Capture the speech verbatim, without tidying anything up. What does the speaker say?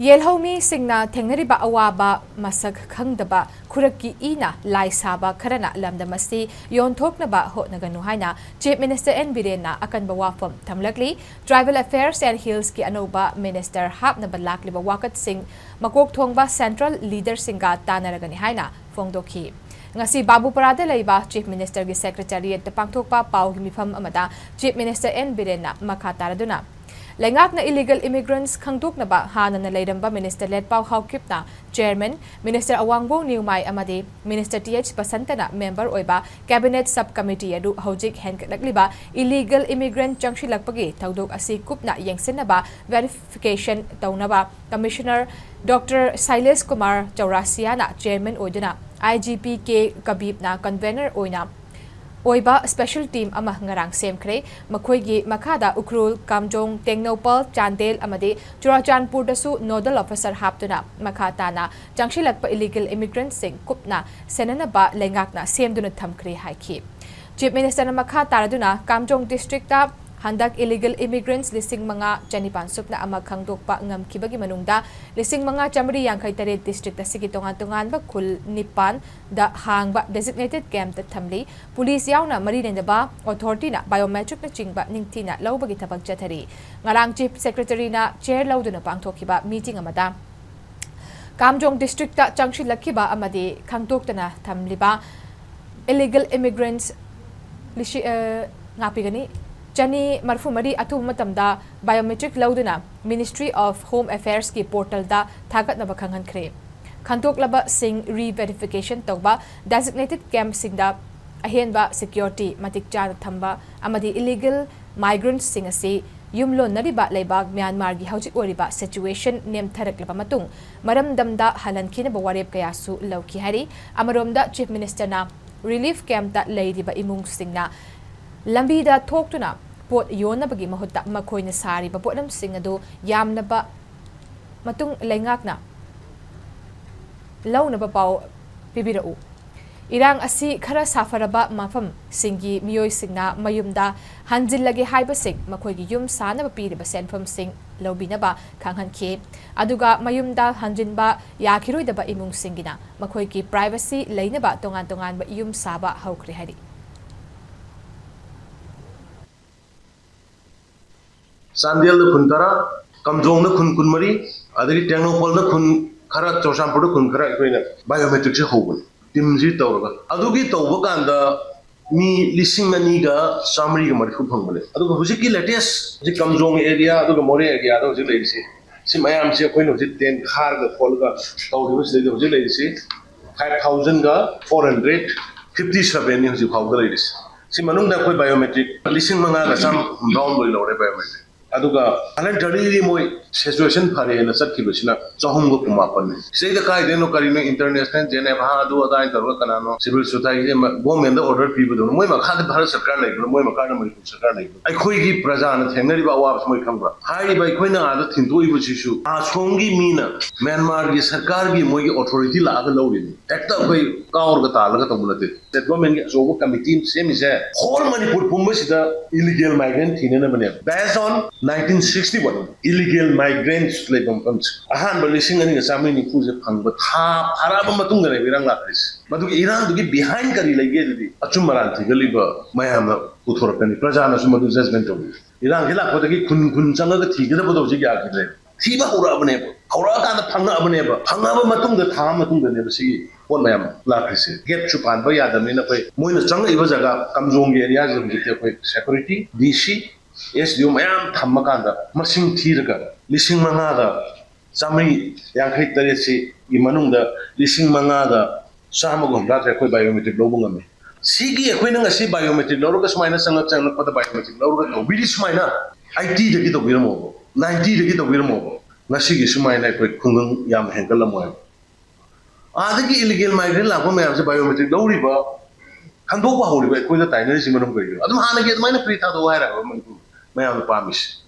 ꯌꯦꯜꯍꯧꯃꯤꯁꯤꯡꯅ ꯊꯦꯡꯅꯔꯤꯕ ꯑꯋꯥꯕ ꯃꯁꯛ ꯈꯪꯗꯕ ꯈꯨꯔꯛꯀꯤ ꯏꯅ ꯂꯥꯏ ꯁꯥꯕ ꯈꯔꯅ ꯂꯝꯗꯝ ꯑꯁꯤ ꯌꯣꯟꯊꯣꯛꯅꯕ ꯍꯣꯠꯅꯒꯅꯨ ꯍꯥꯏꯅ Chief Minister N ꯕꯤꯔꯦꯟꯅ ꯑꯀꯟꯕ ꯋꯥꯐꯝ ꯊꯝꯂꯛꯂꯤ꯫ Tribal Affairs and Hillsꯀꯤ ꯑꯅꯧꯕ minister ꯍꯥꯞꯅꯕ ꯂꯥꯛꯂꯤꯕ ꯋꯥꯀꯠꯁꯤꯡ ꯃꯀꯣꯛ ꯊꯣꯡꯕ central leaderꯁꯤꯡꯒ ꯇꯥꯟꯅꯔꯒꯅꯤ ꯍꯥꯏꯅ ꯐꯣꯡꯗꯣꯛꯈꯤ꯫ ꯉꯁꯤ ꯕꯥꯕꯨꯄꯔꯥꯗ ꯂꯩꯕ Chief Ministerꯒꯤ Secretariatꯇ ꯄꯥꯡꯊꯣꯛꯄ ꯄꯥꯎꯒꯤ ꯃꯤꯐꯝ ꯑꯃꯗ Chief Minister N ꯕꯤꯔꯦꯟꯅ ꯃꯈꯥ ꯇꯥꯔꯗꯨꯅ, ꯂꯩꯉꯥꯛꯅ illegal immigrants ꯈꯪꯗꯣꯛꯅꯕ ꯍꯥꯟꯅꯅ ꯂꯩꯔꯝꯕ Minister ꯂꯦꯠꯄꯥꯎ ꯍꯥꯎꯀꯤꯞꯅ chairman, Minister ꯑꯋꯥꯡꯕꯣꯡ ꯅ꯭ꯌꯨꯃꯥꯏ ꯑꯃꯗꯤ Minister T H ꯕꯁꯟꯇꯅ member ꯑꯣꯏꯕ cabinet sub committee ꯑꯗꯨ ꯍꯧꯖꯤꯛ ꯍꯦꯟꯒꯠꯂꯛꯂꯤꯕ illegal immigrant ꯆꯪꯁꯤꯜꯂꯛꯄꯒꯤ ꯊꯧꯗꯣꯛ ꯑꯁꯤ ꯀꯨꯞꯅ ꯌꯦꯡꯁꯤꯟꯅꯕ verification ꯇꯧꯅꯕ Commissioner Doctor ꯁꯥꯏꯂꯦꯁ ꯀꯨꯃꯥꯔ ꯆꯧꯔꯥꯁꯤꯌꯥꯅ chairman ꯑꯣꯏꯗꯨꯅ I G P K ꯀꯕꯤꯕꯅ convener ꯑꯣꯏꯅ ꯑꯣꯏꯕ special team ꯑꯃ ꯉꯔꯥꯡ ꯁꯦꯝꯈ꯭ꯔꯦ꯫ ꯃꯈꯣꯏꯒꯤ ꯃꯈꯥꯗ ꯎꯈ꯭ꯔꯨꯜ, ꯀꯥꯝꯖꯣꯡ, ꯇꯦꯡꯅꯧꯄꯜ, ꯆꯥꯟꯗꯦꯜ ꯑꯃꯗꯤ ꯆꯨꯔꯥꯆꯥꯟꯄꯨꯔꯗꯁꯨ nodal officer ꯍꯥꯞꯇꯨꯅ ꯃꯈꯥ ꯇꯥꯅ ꯆꯪꯁꯤꯜꯂꯛꯄ illegal immigrantꯁꯤꯡ ꯀꯨꯞꯅ ꯁꯦꯟꯅꯅꯕ ꯂꯩꯉꯥꯛꯅ ꯁꯦꯝꯗꯨꯅ ꯊꯝꯈ꯭ꯔꯦ ꯍꯥꯏꯈꯤ꯫ Chief Ministerꯅ ꯃꯈꯥ ꯇꯥꯔꯗꯨꯅ ꯀꯥꯝꯖꯣꯡ districtꯇ ꯍꯟꯗꯛ illegal immigrants ꯂꯤꯁꯤꯡ ꯃꯉꯥ ꯆꯅꯤꯄꯥꯟ ꯁꯨꯞꯅ ꯑꯃ ꯈꯪꯗꯣꯛꯄ ꯉꯝꯈꯤꯕꯒꯤ ꯃꯅꯨꯡꯗ ꯂꯤꯁꯤꯡ ꯃꯉꯥ ꯆꯥꯃꯔꯤ ꯌꯥꯡꯈꯩ ꯇꯔꯦꯠ district ꯑꯁꯤꯒꯤ ꯇꯣꯉꯥꯟ ꯇꯣꯉꯥꯟꯕ ꯈꯨꯜ ꯅꯤꯄꯥꯟꯗ ꯍꯥꯡꯕ designated campꯇ ꯊꯝꯂꯤ꯫ Police ꯌꯥꯎꯅ ꯃꯔꯤ ꯂꯩꯅꯕ authorityꯅ biometricꯅꯆꯤꯡꯕ ꯅꯤꯡꯊꯤꯅ ꯂꯧꯕꯒꯤ ꯊꯕꯛ ꯆꯠꯊꯔꯤ꯫ ꯉꯔꯥꯡ Chief Secretaryꯅ chair ꯂꯧꯗꯨꯅ ꯄꯥꯡꯊꯣꯛꯈꯤꯕ meeting ꯑꯃꯗ ꯀꯥꯝꯖꯣꯡ districtꯇ ꯆꯪꯁꯤꯜꯂꯛꯈꯤꯕ ꯑꯃꯗꯤ ꯈꯪꯗꯣꯛꯇꯅ ꯊꯝꯂꯤꯕ illegal immigrants ꯂꯤꯁꯤ-, ꯑ, ꯉꯥꯛꯄꯤꯒꯅꯤ, ꯆꯅꯤ ꯃꯔꯤꯐꯨ ꯃꯔꯤ ꯑꯊꯨꯕ ꯃꯇꯝꯗ biometric ꯂꯧꯗꯨꯅ Ministry of Home Affairsꯀꯤ portalꯗ ꯊꯥꯒꯠꯅꯕ ꯈꯪꯍꯟꯈ꯭ꯔꯦ꯫ ꯈꯟꯗꯣꯛꯂꯕꯁꯤꯡ re-verification ꯇꯧꯕ, designated campꯁꯤꯡꯗ ꯑꯍꯦꯟꯕ security ꯃꯇꯤꯛ ꯆꯥꯅ ꯊꯝꯕ ꯑꯃꯗꯤ illegal migrantꯁꯤꯡ ꯑꯁꯤ ꯌꯨꯝꯂꯣꯟꯅꯔꯤꯕ ꯂꯩꯕꯥꯛ ꯃ꯭ꯌꯥꯟꯃꯥꯔꯒꯤ ꯍꯧꯖꯤꯛ ꯑꯣꯏꯔꯤꯕ situation ꯅꯦꯝꯊꯔꯛꯂꯕ ꯃꯇꯨꯡ ꯃꯔꯝꯗꯝꯗ ꯍꯜꯍꯟꯈꯤꯅꯕ ꯋꯥꯔꯦꯞ ꯀꯌꯥꯁꯨ ꯂꯧꯈꯤ ꯍꯥꯏꯔꯤ꯫ ꯑꯃꯔꯣꯝꯗ Chief Ministerꯅ relief campꯇ ꯂꯩꯔꯤꯕ ꯏꯃꯨꯡꯁꯤꯡꯅ ꯂꯝꯕꯤꯗ ꯊꯣꯛꯇꯨꯅ ꯄꯣꯠ ꯌꯣꯟꯅꯕꯒꯤ ꯃꯍꯨꯠꯇ ꯃꯈꯣꯏꯅ ꯁꯥꯔꯤꯕ ꯄꯣꯠꯂꯝꯁꯤꯡ ꯑꯗꯨ ꯌꯥꯝꯂꯕ ꯃꯇꯨꯡ ꯂꯩꯉꯥꯛꯅ ꯂꯧꯅꯕ ꯄꯥꯎ ꯄꯤꯕꯤꯔꯛꯎ꯫ ꯏꯔꯥꯡ ꯑꯁꯤ ꯈꯔ ꯁꯥꯐꯔꯕ ꯃꯐꯝꯁꯤꯡꯒꯤ ꯃꯤꯑꯣꯏꯁꯤꯡꯅ ꯃꯌꯨꯝꯗ ꯍꯟꯖꯤꯜꯂꯒꯦ ꯍꯥꯏꯕꯁꯤꯡ ꯃꯈꯣꯏꯒꯤ ꯌꯨꯝ ꯁꯥꯅꯕ ꯄꯤꯔꯤꯕ ꯁꯦꯟꯐꯝꯁꯤꯡ ꯂꯧꯕꯤꯅꯕ ꯈꯪꯍꯟꯈꯤ꯫ ꯑꯗꯨꯒ ꯃꯌꯨꯝꯗ ꯍꯟꯖꯤꯟꯕ ꯌꯥꯈꯤꯔꯣꯏꯗꯕ ꯏꯃꯨꯡꯁꯤꯡꯒꯤꯅ ꯃꯈꯣꯏꯒꯤ privacy ꯂꯩꯅꯕ ꯇꯣꯉꯥꯟ ꯇꯣꯉꯥꯟꯕ ꯌꯨꯝ ꯁꯥꯕ ꯍꯧꯈ꯭ꯔꯦ ꯍꯥꯏꯔꯤ꯫ ꯆꯥꯟꯗꯦꯜꯗ ꯈꯨꯟ ꯇꯔꯥ, ꯀꯝꯖꯣꯡꯗ ꯈꯨꯟ ꯀꯨꯟꯃꯔꯤ, ꯑꯗꯒꯤ ꯇꯦꯡꯅꯧꯄꯜꯗ ꯈꯨꯟ ꯈꯔ, ꯆꯨꯔꯆꯥꯟꯄꯨꯔꯗ ꯈꯨꯟ ꯈꯔ ꯑꯩꯈꯣꯏꯅ biometricꯁꯦ ꯍꯧꯕꯅꯤ꯫ Teamꯁꯤ ꯇꯧꯔꯒ ꯑꯗꯨꯒꯤ ꯇꯧꯕ ꯀꯥꯟꯗ ꯃꯤ ꯂꯤꯁꯤꯡ ꯑꯅꯤꯒ ꯆꯥꯃꯔꯤꯒ ꯃꯔꯤꯐꯨ ꯐꯪꯕꯅꯦ꯫ ꯑꯗꯨꯒ ꯍꯧꯖꯤꯛꯀꯤ latest ꯍꯧꯖꯤꯛ ꯀꯝꯖꯣꯡ areaꯗ ꯑꯗꯨꯒ ꯃꯣꯔꯦ areaꯗ ꯍꯧꯖꯤꯛ ꯂꯩꯔꯤꯁꯤ, ꯁꯤ ꯃꯌꯥꯝꯁꯤ ꯑꯩꯈꯣꯏꯅ ꯍꯧꯖꯤꯛ tent ꯈꯥꯔꯒ ꯈꯣꯠꯂꯒ ꯇꯧꯔꯤꯕꯁꯤꯗꯩꯗ ꯍꯧꯖꯤꯛ ꯂꯩꯔꯤꯁꯤ five thousand four hundred fifty sevenꯅꯤ ꯍꯧꯖꯤꯛ ꯐꯥꯎꯕꯗ ꯂꯩꯔꯤꯁꯤ꯫ ꯁꯤ ꯃꯅꯨꯡꯗ ꯑꯩꯈꯣꯏ biometric ꯂꯤꯁꯤꯡ ꯃꯉꯥꯒ ꯆꯥꯝ ꯍꯨꯝꯗ꯭ꯔꯥ ꯍꯨꯝꯗꯣꯏ ꯂꯧꯔꯦ biometric꯫ ꯑꯗꯨꯒ voluntary ꯃꯣꯏ situation ꯐꯔꯦꯅ ꯆꯠꯈꯤꯕꯁꯤꯅ ꯆꯍꯨꯝꯒ ꯀꯨꯟꯃꯥꯄꯟꯅꯤ꯫ ꯁꯤꯗꯩꯗ ꯀꯥꯏꯗꯩꯅꯣ ꯀꯔꯤꯅꯣ international Geneva ꯑꯗꯨ ꯑꯗꯥ ꯇꯧꯔꯒ ꯀꯅꯥꯅꯣ civil society ꯑꯃ governmentꯗ order ꯄꯤꯕꯗꯧꯅ ꯃꯣꯏ ꯃꯈꯥꯗ ꯚꯥꯔꯠ ꯁꯔꯀꯥꯔ ꯂꯩꯕ꯭ꯔꯥ, ꯃꯣꯏ ꯃꯈꯥꯗ ꯃꯅꯤꯄꯨꯔ ꯁꯔꯀꯥꯔ ꯂꯩꯕ꯭ꯔꯥ? ꯑꯩꯈꯣꯏꯒꯤ ꯄ꯭ꯔꯖꯥꯅ ꯊꯦꯡꯅꯔꯤꯕ ꯑꯋꯥꯕꯁꯤ ꯃꯣꯏ ꯈꯪꯕ꯭ꯔꯥ? ꯍꯥꯏꯔꯤꯕ ꯑꯩꯈꯣꯏꯅ ꯑꯥꯗ ꯊꯤꯟꯗꯣꯛꯏꯕꯁꯤꯁꯨ ꯑꯁꯣꯝꯒꯤ ꯃꯤꯅ ꯃ꯭ꯌꯥꯟꯃꯥꯔꯒꯤ ꯁꯔꯀꯥꯔꯒꯤ ꯃꯣꯏꯒꯤ authority ꯂꯥꯛꯑꯒ ꯂꯧꯔꯤꯅꯤ꯫ ꯍꯦꯛꯇ ꯑꯩꯈꯣꯏ ꯀꯥꯎꯔꯒ ꯇꯥꯜꯂꯒ ꯇꯧꯕ ꯅꯠꯇꯦ꯫ State governmentꯀꯤ ꯑꯆꯧꯕ committee ꯑꯃ ꯁꯦꯝꯃꯤꯁꯦ whole Manipur ꯄꯨꯝꯕꯁꯤꯗ illegal migrant ꯊꯤꯅꯅꯕꯅꯦꯕ꯫ Based on nineteen sixty one, illegal migrants ꯂꯩꯕ ꯃꯐꯝꯁꯦ ꯑꯍꯥꯟꯕ ꯂꯤꯁꯤꯡ ꯑꯅꯤꯒ ꯆꯥꯝꯃꯔꯤ ꯅꯤꯐꯨꯁꯦ ꯐꯪꯕ ꯊꯥ ꯐꯥꯔꯛꯑꯕ ꯃꯇꯨꯡꯗꯅꯦꯕ ꯏꯔꯥꯡ ꯂꯥꯛꯈ꯭ꯔꯤꯁꯦ꯫ ꯃꯗꯨꯒꯤ ꯏꯔꯥꯡꯗꯨꯒꯤ behind ꯀꯔꯤ ꯂꯩꯒꯦ ꯑꯗꯨꯗꯤ ꯑꯆꯨꯝ ꯑꯔꯥꯟ ꯊꯤꯒꯠꯂꯤꯕ ꯃꯌꯥꯝꯅ ꯄꯨꯊꯣꯔꯛꯀꯅꯤ꯫ ꯄ꯭ꯔꯖꯥꯅꯁꯨ ꯃꯗꯨ judgment ꯇꯧꯕꯤꯌꯨ꯫ ꯏꯔꯥꯡꯁꯤ ꯂꯥꯛꯄꯗꯒꯤ ꯈꯨꯟ ꯈꯨꯟ ꯆꯪꯉꯒ ꯊꯤꯒꯗꯕꯗꯣ ꯍꯧꯖꯤꯛ ꯌꯥꯈꯤꯗ꯭ꯔꯦ꯫ ꯊꯤꯕ ꯍꯧꯔꯛꯑꯕꯅꯦꯕ, ꯍꯧꯔꯛꯑꯀꯥꯟꯗ ꯐꯪꯉꯛꯑꯕꯅꯦꯕ, ꯐꯪꯉꯛꯑꯕ ꯃꯇꯨꯡꯗ ꯊꯥ ꯑꯃ ꯃꯇꯨꯡꯗꯅꯦꯕ ꯁꯤꯒꯤ ꯄꯣꯠ ꯃꯌꯥꯝ ꯂꯥꯛꯈ꯭ꯔꯤꯁꯦ꯫ Gateꯁꯨ ꯄꯥꯟꯕ ꯌꯥꯗꯕꯅꯤꯅ ꯑꯩꯈꯣꯏ ꯃꯣꯏꯅ ꯆꯪꯉꯛꯏꯕ ꯖꯒꯥ ꯀꯝꯖꯣꯡꯒꯤ areaꯁꯤꯗ ꯍꯧꯖꯤꯛꯇꯤ ꯑꯩꯈꯣꯏ security, DC, SDO ꯃꯌꯥꯝ ꯊꯝꯃꯀꯥꯟꯗ ꯃꯁꯤꯡ ꯊꯤꯔꯒ ꯂꯤꯁꯤꯡ ꯃꯉꯥꯒ ꯆꯥꯃꯔꯤ ꯌꯥꯡꯈꯩ ꯇꯔꯦꯠꯁꯤꯒꯤ ꯃꯅꯨꯡꯗ ꯂꯤꯁꯤꯡ ꯃꯉꯥꯒ ꯆꯥꯝꯃꯒ ꯍꯨꯝꯗ꯭ꯔꯥ ꯇꯔꯦꯠ ꯑꯩꯈꯣꯏ biometric ꯂꯧꯕ ꯉꯝꯃꯤ꯫ ꯁꯤꯒꯤ ꯑꯩꯈꯣꯏꯅ ꯉꯁꯤ biometric ꯂꯧꯔꯒ ꯁꯨꯃꯥꯏꯅ ꯆꯪꯂꯛ ꯆꯪꯂꯛꯄꯗ biometric ꯂꯧꯔꯒ ꯇꯧꯕꯤꯔꯤ ꯁꯨꯃꯥꯏꯅ eightyꯗꯒꯤ ꯇꯧꯕꯤꯔꯝꯃꯣꯕ, ninetyꯗꯒꯤ ꯇꯧꯕꯤꯔꯝꯃꯣꯕ꯫ ꯉꯁꯤꯒꯤ ꯁꯨꯃꯥꯏꯅ ꯑꯩꯈꯣꯏ ꯈꯨꯡꯒꯪ ꯌꯥꯝ ꯍꯦꯟꯒꯠꯂꯝꯃꯣꯏꯕ꯫ ꯑꯥꯗꯒꯤ illegal migrant ꯂꯥꯛꯄ ꯃꯌꯥꯝꯁꯦ biometric ꯂꯧꯔꯤꯕ, ꯈꯟꯗꯣꯛꯄ ꯍꯧꯔꯤꯕ ꯑꯩꯈꯣꯏꯗ ꯇꯥꯏꯅꯔꯤꯁꯤ ꯃꯔꯝ ꯀꯔꯤꯒꯤꯅꯣ? ꯑꯗꯨꯝ ꯍꯥꯟꯅꯒꯤ ꯑꯗꯨꯃꯥꯏꯅ free ꯊꯥꯗꯣꯛꯑꯣ ꯍꯥꯏꯔꯕ ꯃꯅꯤꯄꯨꯔ ꯃꯌꯥꯝꯅ ꯄꯥꯝꯃꯤꯁꯦ꯫